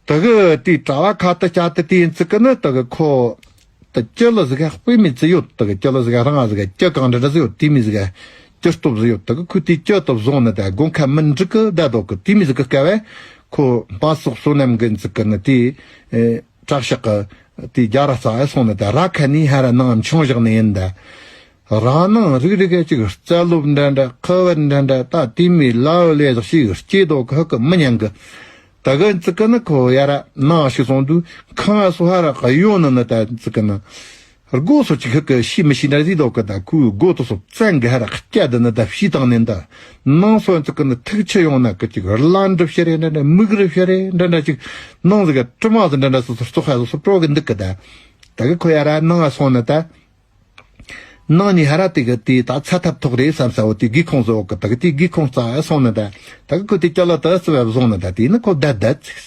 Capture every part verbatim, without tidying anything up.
དེ་གི་དེའི་གྲྭ་བ་ཁ་ཏི་ཅ་ཏི་དེ་ཡིན་ཙི་གི་ནི་དེ་གི་ཁོ། དེ་ཅི་ལ་ཟིག་ག་དཔེ་མི་ཙི་ཡོད། དེ་གི་ཅི་ལ་ཟིག་ག་རང་ང་ཟིག་ག་ཅི་གང་འདྲ་འདྲ་ཟིག་ཡོད། དེ་མི་ཟིག་ག་ཅི་སྟོབས་ཟིག་ཡོད། དེ་གི་ཁོས་དེ་ཅི་སྟོབས་བཟུང་ནི་ད་དགོན་ཁ་མི་འགྲིག་གི་བསྡད་འདུག་གི། དེ་མི་ཟིག་གི་སྐབས་བས་ཁོ་སྨད་སོག་བསོད་ནམས་གི་ཙི་གི་ནི་དེ་ཨེ་བྲག་ཤག་གི་དེ་རྒྱ་ར་རྩ་བས་སོང་ནི་ད་ར་ཁ་ནས་ཧ་ར་ནང་མཆོང་བཞག་ནི་ཡིན་ད། རང་ནང་རིག་རིག་གི་ཅིག་རྩ་སློབ་འདྲ་འདྲ་ཁུ་བར་འདྲ་འདྲ་ད་དེ་མི་ལ་འོ་ལེ་ཟིག་ཞིག་སྐྱེས་འདུག་གི་ཧ་གི་མི་ཉན་གི། ད་གི་ཙི་གི་ནི་ཁོ་ཡ་ར་ནང་ཞིག་སོང་དུས་ཁང་ང་སོ་ཧ་ར་གཡོ་ནི་ནི་ད་ཙི་གི་ནི། སྒོ་སོ་ཅིག་ཧ་གི་ཤི་མི་ཤི་འདྲ་ཟིག་འདུག་གི། ད་ཁོའི་སྒོ་དེ་སོ་བཙན་གི་ཧ་ར་སྐྱ་དི་ནི་ད་ཕྱི་བཏང་ནི་ད། ནང་སོ་ཙི་གི་ནི་ཐུག་ཆུ་ཡོང་ན་གི་ཅིག་རླན་འདྲ་ཕྱི་རེ་འདྲ་འདྲ་མིག་རུ་ཕྱི་རེ་འདྲ་འདྲ་ཅིག་ནང་ཟིག་ག་དྲི་མ་ཟིག་འདྲ་འདྲ་སོ་སོ་སོ་ཧ་སོ་སོ་སྤྲོ་གི་འདུག་གི་ད། ད་གི་ཁོ་ཡ་ར་ནང་ང་སོང་ནི་ད། ནང་ནས་ཧ་ར་དེ་གི་དེ་ད་ཚ་ཐབ་ཐོག་རེད་བསམ་ས་བོ་དེ་སྒེའུ་ཁུང་བཟོ་གི། ད་གི་དེ་སྒེའུ་ཁུང་རྩ་སོང་ནི་ད། ད་གི་ཁོ་དེ་ཅ་ལ་ད་རྩི་བ་བཟུང་ནི་ད། དེ་ནི་ཁོ་བསྡད་བསྡད་ཚིག་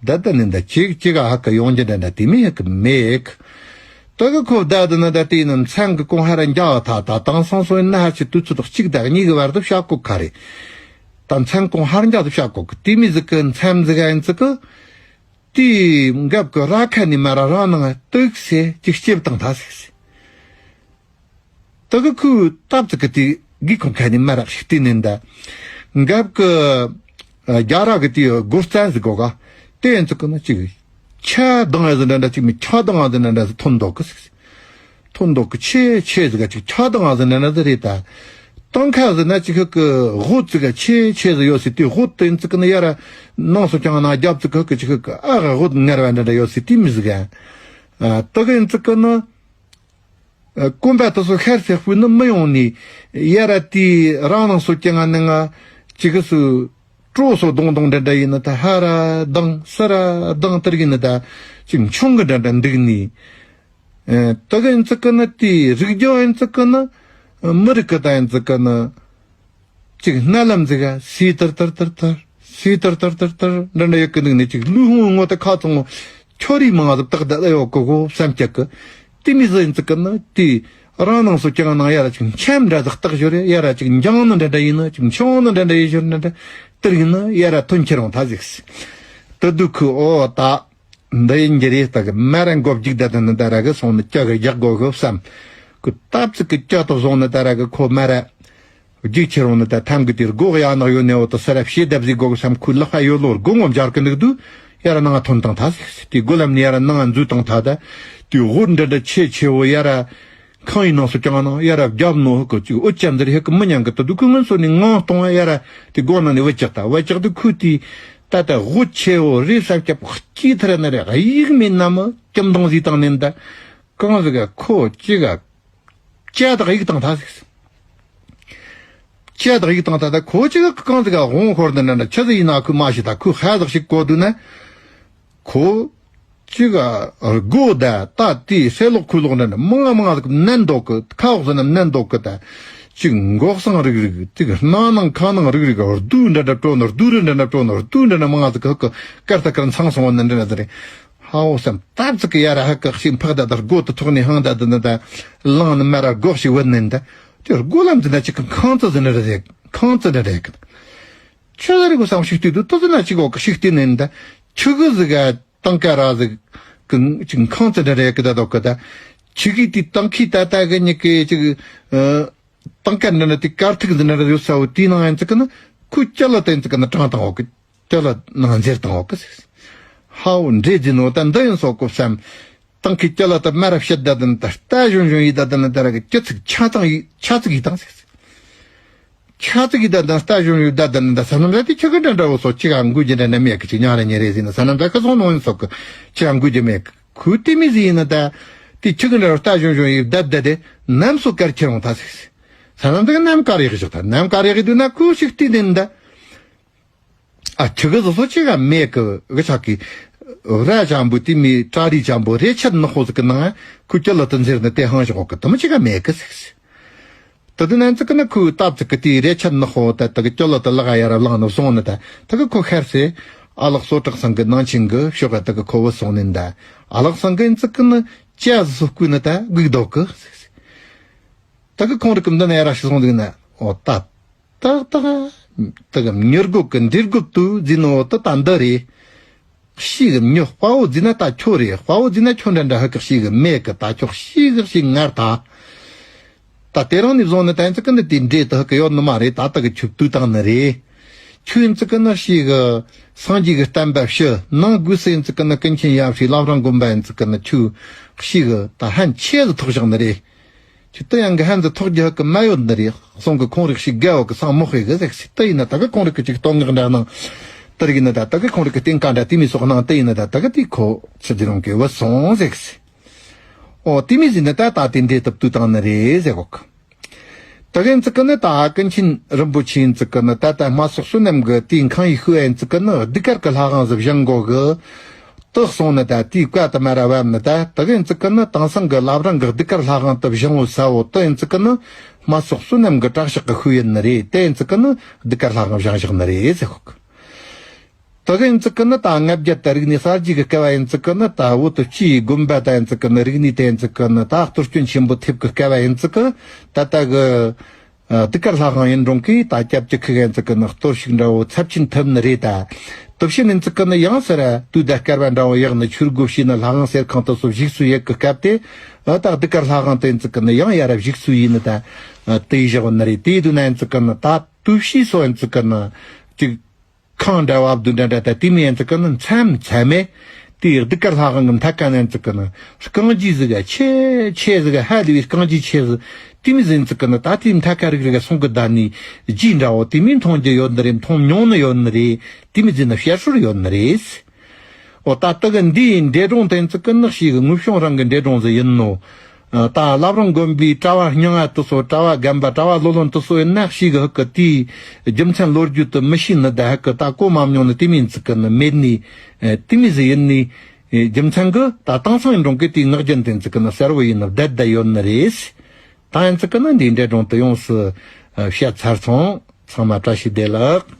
བསྡད་བསྡད་ནི་ད། ཅིག་ཅིག་ག་ཧ་གི་ཡོང་རྒྱུ་འདྲ་འདྲ་དེ་མི་ཧ་གི་མེད་གི། ད་གི་ཁོ་བསྡད་བསྡད་ནི་ད། དེ་ནི་མཚན་གི་གུང་ཧ་ར་འཇའ་བ་ཐ་ད་དང་སང་སོ་ཡིན་ན་ཧ་ཅི་དུས་ཚོད་གཅིག་དང་གཉིས་གི་བར་དུ་བྱ་གོ་ཁ་རེད། ད་མཚན་གུང་ཧར་འཇའ་དུ་བྱ་གོ་གི། དེ་མི་ཟིག་གི་མཚམས་ཟིག་ཡིན་ཙི་གི། དེའི་འགབ་ཀྱི་ར་ཁ་ནས་མར་རང་ནང་ཏོག་ཙམ་ཅིག་ལྕེབ་བཏང་ཐལ་ཟིག་ཟེར། དེ་གི་ཁོས་སྟབས་ཙིག་གི་དེའི་སྒེའུ་ཁུང་ཁ་ནས་མར་ར་ཞིག་བལྟས་ནས་འདའ། འགབ་ཀྱི་རྒྱ་ར་གི་དེའི་སྒོ་རྩ་ཟིག་གོ་ག། དེ་ཡིན་ཙི་གི་ན་ཅིག་ཆ་དང་ཟིག་འདྲ་འདྲ་ཅིག་མི་ཆ་དང་ཟིག་འདྲ་འདྲ་ཟིག་ཐོན་འདུག་གི་ཟིག་ཟེར། ཐོན་མདོག་གི་ཆེ་ཆེ་ཟིག་ག་ཅིག་ཆགས་དང་ང་ཟིག་འདྲ་འདྲ་ཟིག་རེད་ད། སྟེང་ཁ་ཟིག་ན་ཅིག་ཁ་གི་འོད་ཟིག་ག་ཆེ་ཆེ་ཟིག་ཡོད་ཟིག་དེ་འོད་དེ་ཡིན་ཙི་གི་ན་ཡ་ར་ནང་སོ་ཀྱང་ན་རྒྱབ་ཙི་ཁ་གི་ཅིག་ཁ་གི་ཨ་ག་འོད་ངར་བ་འདྲ་འདྲ་ཡོད་ཟིག་དེ་མི་ཟིག་ག། ཨ་དེ་གི་ཡིན་ཙི་གི་ན། ཨ་གོམ་པ་དེ་སོ་ཤར་སེ་སྤུ་ནི་མི་ཡོང་ནི་ཡ་ར་དེ་རང་ནང་སོ་ཀྱང་ན་ང་ཅིག་གི་སུ། སྤྲོ་སོ་གདོང་གདོང་འདྲ་འདྲ་ཡིན་ན་ད་ཧ་ར་དང་སི་ར་དང་དེར་ཡིན་ན་ད་ཅིག་མཆོང་གི་འདྲ་འདྲ་འདུག་ནི། ཨེ་ད་གི་ཡིན་ཙི་གི་ན་དེའི་རིག་རྒྱུ་ཡིན་ཙི་གི་ན་མི་རིག་གི་ད་ཡིན་ཙི་གི་ན་ཅིག་སྣ་ལམ་ཟིག་ག་སི་ཏར་ཏར་ཏར་ཏར་སི་ཏར་ཏར་ཏར་ཏར་འདྲ་འདྲ་ཡོད་གི་འདུག་ནི། ཅིག་ལུས་ཧོང་ངོ་ད་ཁ་ཚང་ངོ་ཁྱོ་རི་མང་ང་ཟིག་བཏགས་ད་ལ་ཡོད་གི་གོ་བསམ་ཀྱག་གི། དེ་མི་ཟིག་ཡིན་ཙི་གི་ན་དེ་རང་ནང་སོ་ཀྱང་ནང་ཡ་ར་ཅིག་འཆམ་འདྲ་ཟིག་བཏགས་ཞོར་ཡ་ར་ཅིག་འཇང་ནི་འདྲ་འདྲ་ཡིན་ན་ཅིག་མཆོང་ནི་འདྲ་འདྲ་ཡིན་ཞོར་འདྲ་འདྲ་དེར་ཡིན་ན་ཡ་ར་ཐོན་ཁྱེར་འོང་ཐ་ཟིག་ཟེར། དེ་དུས་ཁོས་ཨོ་ད། འདི་ཡིན་གྱི་རེད། ད་གི་མ་ར་མགོ་བརྒྱུག་ད་དུ་ནི་ད་ར་གི་སོང་ནི་ཅག་གི་རྒྱག་དགོ་གི་བསམ། ཁོས་སྟབས་ཙིག་གི་ཅག་ཏུ་བཟུང་ནི་ད་ར་གི་ཁོ་མ་ར་བརྒྱུག་ཁྱེར་འོང་ནི་ད་ཐམ་གི་དེར་སྒོ་ཡག་ནག་ཡོད་ནས་འོ་ད་སི་ར་ཕྱེ་བརྡབ་ཟིག་དགོ་གི་བསམ། ཁོས་ལག་པ་ཡོད་ལོར་སྒོ་ངོ་འབྱར་གི་འདུག་དུས་ཡ་ར་ནང་ང་ཐོན་བཏང་ཐ་ཟིག་ཟེར། དེ་སྒོ་ལམ་ནས་ཡ་ར་ནང་ང་འཛུལ་བཏང་ཐ་ད། དེ་འོད་འདྲ་འདྲ་ཆེ་ཆེ་བོ་ཡ་ར་ཁང་ཡིན་ནང་སོ་ཀྱང་ནང་ཡ་ར་རྒྱབ་ནོ་ཧུ་གི་ཅིག་འོད་ཅམ་ཟེར་ཧེ་གི་མི་ཉན་གི། ད་དུ་ཁོས་སྔོན་སོ་ནས་ངང་གཏོང་བ་ཡ་ར་དེ་སྒོ་ནང་ནས་བུད་ཅག་ད་བུད་ཅག་དུས་ཁོས་དེ། ད་ལྟ་དབུ་ཆེ་བོ་རེད་ས་སྐྱ་པོ་སྐྱིད་ཐར་ན་རེ་གཡུག་མེད་ན་མི་ཀྱམ་དང་ཟིག་བཏང་ནས་ད་གང་ཟིག་ག་ཁོ་ཅི་ག་ཅ་དག་ཡིག་བཏང་ཐ་ཟིག་ཅ་དག་ཡིག་བཏང་ཐ་ད་ཁོ་ཅི་ག་གང་ཟིག་ག་དབང་ཤོར་ནི་འདྲ་འདྲ་ཆི་ཟིག་ཡིན་ན་ཁོས་མ་ཤེས། ད་ཁོས་ཧ་ཟིག་ཞིག་གོ་དུས་ན་ཁོ་ཅི་ག་སྒོ་ད་ད་དེ་སེ་ལོག་ཁུ་ལོག་འདྲ་འདྲ་མང་ང་མང་ང་ཟིག་མནན་འདུག་གི། ཁ་འོག་ཟིག་ན་མནན་འདུག་གི། ད་ཅིག་མགོ་སང་རིག་རིག་ཅིག་སྣ་ནང་ཁ་ནང་རིག་རིག་རྡུལ་འདྲ་འདྲ་སྤྲོ་ནོ་རྡུལ་རི་འདྲ་འདྲ་སྤྲོ་ནོ་རྡུལ་འདྲ་འདྲ་མང་ང་ཟིག་གི་ཀར་ད་ཀར་འཚང་སོང་བ་ནི་འདྲ་འདྲ་ཟིག་རེད། ཧའོ་བསམ། སྟབས་ཙིག་གི་ཡ་ར་ཧ་ཀག་ཞིག་འཕག་ད་ད་སྒོ་དེ་ཐོག་ནས་ཧང་ད་ད་ནི་ད་ལངས་ནི་མ་ར་སྒོག་ཞིག་བུད་ནི་ད། དེ་སྒོ་ལམ་ཟིག་ན་ཅིག་གི་ཁང་བརྩེགས་ཟིག་ནི་རེད། ཁང་བརྩེགས་འདྲ་རེད་གི། ཆི་ཟིག་རེད་གོ་བསམ་ཞིག་བལྟས་དུས་དེ་ཟིག་ན་ཅིག་འོག་གི་ཞིག་བལྟས་ནི་ད། ཆི་གི་ཟིག་ག་ཏང་ཀ་ར་ཟིག་གི་ཅིག་ཁང་བརྩེགས་འདྲ་རེད་གི་ད་དོ་གི་ད། ཆི་གི་དེ་ཏང་ཁི་ད་ད་གི་ཉི་གི་ཅིག་ཨ། ཏང་ཀ་འདྲ་ན་དེ་དཀར་ཐིག་ཟིག་ན་ར་ཡོད་ས་བོ་དེའི་ནང་ཡིན་ཙི་གི་ན་ཁོས་ཅ་ལ་དེ་ཡིན་ཙི་གི་ན་དྲངས་བཏང་འོག་གི། ཅ་ལ་ནང་འཛེར་བཏང་འོག་གི་ཟེར། ཧའོ་འདྲེ་ཟིན་ནོ་ད་འདི་ཡིན་སོག་གོ་བསམ། ཏང་ཁི་ཅ་ལ་ད་མ་ར་བཤད་ད་དེ་ན་ད་རྟ་གཞོན་གཞོན་ཡིན་ད་དེ་ན་ད་ར་གི་ཅི་ཚིག་ཆ་ཚང་ཡིན་ཆ་ཚིག་ཡིན་དང་ཟེར། ཆ་ཚིག་གི་ད་དང་རྟ་གཞོན་ཡོད་ད་དང་ད་ས་ནམ་ད་དེ་ཁྱི་གི་འདྲ་འདྲ་བོ་སོགས་ཅི་ག་འགུལ་རྒྱུ་འདྲ་ན་མེད་གི། ཅིག་ཉང་ར་ཉེ་རེ་ཟིན་ན་ས་ནམ་ད་ཁ་སོང་ནོ་ཡིན་སོག་གི་ཅི་ག་འགུལ་རྒྱུ་མེད་གི། ཁུ་དེ་མི་ཟིན་ཡིན་ན་ད་དེ་ཁྱི་གི་འདྲ་རྟ་གཞོན་གཞོན་ཡོད་ད་ད་དེ་ནམ་སོ་དཀར་ཁྱེར་འོང་ད་ཟིག་ས་ནམ་ད་གི་ནམ་དཀར་ཡག་ཞོག་ད་ནམ་དཀར་ཡག་དུས་ན་ཁུ་ཞིག་དེ་ནི་ད། ཨ་ཁྱི་གི་ཟོ་སོ་ཅི་ག་མེད་གི་གི་ཆག་གི། ར་ཅམ་པོ་དེ་མི་ཏྲ་རི་ཅམ་པོ་རེ་ཆད་ནག་ཧོ་ཟིག་གི་ནང་ཁུ་ཅི་ལ་དུ་འཛེར་ནི་དེ་ཧང་ཞོག་གི་དུ་མི་ཅི་ག་མེད་གི་ཟིག་དེ་དུས་ན་ཙི་གི་ནི་ཁོས་སྟབས་ཙི་གི་དེའི་རེ་ཆད་ནི་ཧོ་ད་དེ་གི་ཅོ་ལོ་དེ་ལག་ཡ་ར་བླངས་ནི་བཟུང་ནི་ད་དེ་གི་ཁོ་ཤར་སེ་ཨ་ལགས་སོ་དྲག་སང་གི་ནང་ཆེན་གི་ཤོག་ག་དེ་གི་ཁོ་བུད་སོང་ནི་ད་ཨ་ལགས་སང་གི་ཙི་གི་ནི་ཅ་ཟི་སོ་བསྐུས་ནི་ད་སྒུག་འདུག་གི་ཟེར། དེ་གི་ཁོང་རིག་གི་འདི་ནས་ཡ་ར་ཤི་སོང་འདུག་ན་འོ་ད་ཏག་ཏག་དེ་གི་མྱུར་སྒོ་གི་འདིར་སྒོ་དུ་ཟིན་ནི་འོ་ད་ད་འདི་རེད། ཤི་གི་མྱི་དཔའ་བོ་ཟེར་ན་ད་ཁྱོད་རེད། དཔའ་བོ་ཟེར་ན་ཁྱོད་འདྲ་འདྲ་ཧ་གི་ཤི་གི་མེད་གི། ད་ཁྱོད་ཤི་གི་ཤི་ངར་ད། ད་དེ་རིང་ནས་བཟུང་ནི་ད་ཡིན་ཙི་ཀི་ནི་དེ་འདྲེ་དུ་ཧ་གི་ཡོད་ནི་མ་རེད། ད་ད་གི་ཁྱོད་བཏུལ་བཏང་ནི་རེད། ཁྱོད་ཡིན་ཙི་ཀི་ནི་ཤི་གི་སངས་རྒྱས་གི་བསྟན་པ་ཕྱི་ནང་དགོས་སེ་ཡིན་ཙི་ཀི་ནི་ཀུན་མཁྱེན་ཡབ་སྲས་བླ་བྲང་དགོན་པ་ཡིན་ཙི་ཀི་ནི་ཁྱོད་ཤི་གི་ད་ཧན་ཆེ་ཟི་ཐོག་བཞག་ནི་རེད། ཁྱོད་དུ་ཡང་གི་ཧན་ཟི་ཐོག་རྒྱུ་ཧ་གི་མ་ཡོད་ནི་རེད། གསུང་གི་ཁོང་རིག་ཤི་ག་བ་གི་སང་མོ་ཧེ་གི་ཟེག་སི་དུ་ཡིན་ན་ད་གི་ཁོང་རིག་གི་ཅིག་སྟོད་ངག་འདྲ་ནང་དུ་རིག་ཡིན་ན་ད་ད་གི་ཁོང་རིག་གི་སྟེང་ཀ་འདྲ་དེ་མི་སོགས་ནང་དུ་ཡིན་ན་ད་ད་གི་དེ་ཁོ་ཚི་དེ་རུང་གི་བུད་སོང་ཟེག་སི། ཨོ་དེ་མི་ཟིན་ན་ད་ད་དེ་འདྲེ་དུ་བཏུལ་བཏང་ནི་རེད་ཟེག་གོ་གི། ད་གིན་ཙི་ཀི་ནི་ད་ཀུན་མཁྱེན་རིན་པོ་ཆེ་ཡིན་ཙི་ཀི་ནི་ད་ད་སྨྲ་སོགས་བསོད་ནམས་གི་དེའི་ཁང་ཡིག་ཤུ་ཡིན་ཙི་ཀི་ནི་གདུགས་དཀར་གི་ལྷ་ཁང་ཟི་བཞེངས་གོ་གི། དུ་སོང་ནི་ད་དེའི་བཀའ་དུ་མ་ར་བབ་ནི་ད་ད་གིན་ཙི་ཀི་ནི་དེང་སང་གི་བླ་བྲང་གི་གདུགས་དཀར་ལྷ་ཁང་དུ་བཞེངས་བོ་ས་བོ་དུ་ཡིན་ཙི་ཀི་ནི་སྨྲ་སོགས་བསོད་ནམས་གི་གྲྭ་ཤག་གི་ཤུ་ཡིན་ནི་རེད། དེ་ཡིན་ཙི་ཀི་ནི་གདུགས་དཀར་ལྷ་ཁང་བཞེངས་བཞག་ནི་རེད་ཟེར་གོ་གི། དེ་གི་ཡིན་ཙི་ཀི་ནི་ད་ལྔ་བརྒྱ་དང་རིག་གནས་གསར་བརྗེ་གི་སྐབས་ཡིན་ཙི་ཀི་ནི་ད་བོད་དུ་སྤྱིའི་དགོན་པ་ད་ཡིན་ཙི་ཀི་ནི་རིག་གནས་དེ་ཡིན་ཙི་ཀི་ནི་ད་གཏོར་སྐྱོན་ཆེན་པོ་ཐེབས་གི་སྐབས་ཡིན་ཙི་ཀི་ད་ལྟ་གི་གདུགས་དཀར་ལྷ་ཁང་ཡིན་རུང་གི་ད་སྐྱབས་ཀྱི་ཁུག་ཡིན་ཙི་ཀི་ནི་གཏོར་བཤིག་འདྲ་བོ་ཚབས་ཆེན་ཐེབས་ནི་རེད་ད། དེ་བཞིན་ཡིན་ཙི་ཀི་ནི་ཡང་སར་དུས་ད་སྐལ་བ་འདྲ་བོ་ཡག་ནི་ཆོས་སྒོ་ཕྱེ་ནི་ལྷ་ཁང་གསེར་ཁང་དུ་སོ་བཞུགས་སུ་ཡོད་གི་སྐབས་དེ་ཨ་ད་གདུགས་དཀར་ལྷ་ཁང་དུ་ཡིན་ཙི་ཀི་ནི་ཡང་ཡར་བཞུགས་སུ་ཡིན་ནི་ད་དེ་ཡི་བཞག་ནི་རེད། དེ་དུས་ན་ཡིན་ཙི་ཀི་ནི་ད་དུས་ཕྱིས་སོ་ཡིན་ཙི་ཀི་ནི་ཅིག་ཁང་འདྲ་བ་བདུན་འདྲ་འདྲ་ད་དེ་མི་ཡན་ཚིག་གི་ནི་མཚམས་མཚམས་མེད། དེའི་གདུགས་དཀར་ལྷ་ཁང་གི་མཐའ་ཀ་ནན་ཚིག་གི་ནི་རྐང་རྗེས་ཟིག་ག་ཆེ་ཆེ་ཟིག་ག་ཧ་ལས་པའི་རྐང་རྗེས་ཆེ་ཟིག་དེ་མི་ཟིན་ཚིག་གི་ནི་ད་དེའི་མཐའ་ཀ་རིག་རིག་ག་སོང་གི་ད་ནི་རྗེས་འདྲ་བོ་དེ་མི་མཐོང་རྒྱུ་ཡོད་ནི་རེད། མཐོང་མྱོང་ནི་ཡོད་ནི་རེད། དེ་མི་ཟིན་ན་བཤད་སྲོལ་ཡོད་ནི་རེད། འོ་ད་ལྟ་གི་འདིའི་འདྲེ་སྒྲུང་དེ་ཚིག་གི་ནག་ཤིག་གི་ངུ་བྱུང་རང་གི་འདྲེ་སྒྲུང་ཟིག་ཡིན་ནོ། ད་བླ་བྲང་དགོན་པའི་གྲྭ་བ་རྙིང་བ་དུ་སོ་གྲྭ་བ་རྒན་པ་གྲྭ་བ་ལོ་ལོན་དུ་སོ་ཡིན་ན་ཤིག་གི་ཧུ་གི་དེའི་རྒྱུ་མཚན་ལོ་རྒྱུས་དུ་མི་ཤེས་ནི་ད་ཧུ་གི་ད་གོ་མ་མྱོང་ནི་དེ་མིན་ཚིག་གི་ནི་མེད་ནི་དེ་མི་ཟིག་ཡིན་ནི་རྒྱུ་མཚན་གི་ད་དེང་སང་ཡིན་རུང་གི་དེའི་ངག་རྒྱུན་དེ་ཚིག་གི་ནི་གསལ་བོ་ཡིན་ནི་བསྡད་བསྡད་ཡོད་ནི་རེད། ད་ཡིན་ཚིག་གི་ནི་འདིའི་འདྲེ་སྒྲུང་དུ་ཡོངས་སུ་བཤད་ཚར་སོང་། ཚང་མ་བཀྲ་ཤིས་བདེ་ལེགས།